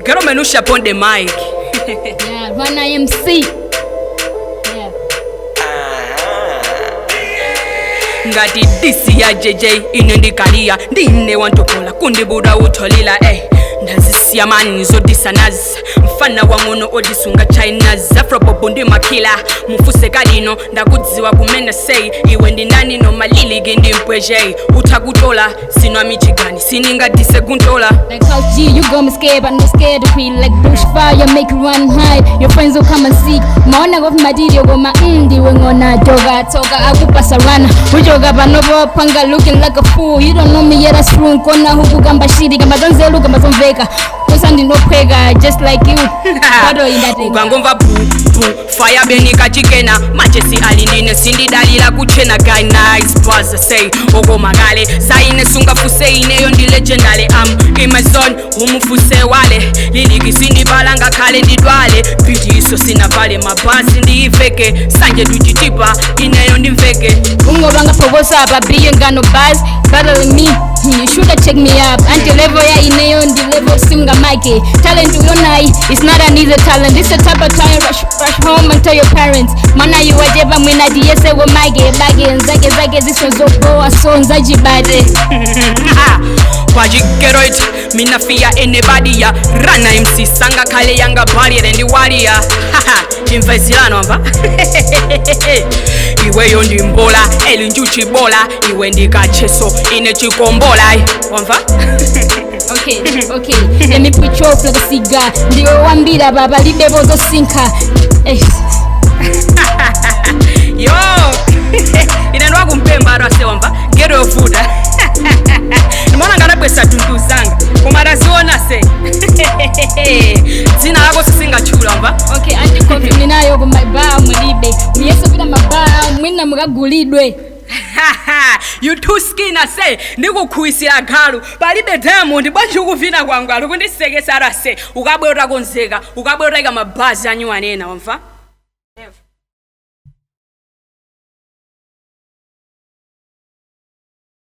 Gero Menusha upon the mic. Yeah, Run IMC. Yeah. Ngati disi ya JJ ine ndikaliya ndine wantokola kundibuda utolila ndazisiya mani zodisa nazi mfana wang'ono odisunga China afrobobo ndi makila mufuse kalino ndakudziwa kumene sei iwe ndinani nomaliliki ndi mpweje uthakutola sinwa michigani siningadise guntola. Like Coach G, you got me scared, but no scared to quit. Like bushfire, make you run hide. Your friends will come and seek. Maona gof madidi goma ndiwe ngona joga toka akupasa rana. Ujoga panopo panga looking like a fool. You don't know me yet, that's true. Kona huku gamba shiri gamba donzelu gamba zonveka. Kosa ndinokweka just like you. Bado indatenga. Ukangomva bu bu fire beni kachikena machesi alindine sindidalila kuchena guy nice buzz say okomakale saine sungafuse ineyo ndi legendary am in my zone umufuse wale liliki sindibala ngakhale ndidwale piti iso sinavale mabasi ndiiveke sanje tuchitipa ineyo ndimveke. Ungobanga phokosa apa biye ngano buzz battling me. You shoulda check me up. Anti level ya ineyo ndi level simga mike. Talent uyonayi it's not an easy talent. This a type of talent rush, rush home and tell your parents. Mana you wajeba mwina diyese wo mike bage nzake zake ziso zoboa so nzajibade. Pachigeroit minafia anybody ya rana MC sanga khale yanga barrier ndi warrior imvesilano amva iweyo ndi mbola eli njuchibola iwe ndikacheso ine chikombola wamva. Okay, let me put you off like a cigar. Ndiwe wambira baba libebo zosinka. Eh. Yo, ine ndwakumpemba atu ase wamva gero yovuta ndimaona nganabwesa tuntu zanga koma ataziona se dzina lako sisingatchula wamva. Okay, anti coffee ninayo ku my bar mulibe. Muyeso pita mabar mwina mukagulidwe. You too skin ase ndikukhuwisira galu palibe diamond bwanji ukuvina kwangwalu kundisekesa atu ase ukabwera utakonzeka ukabwera utayika mabazi anyuwanena wamva.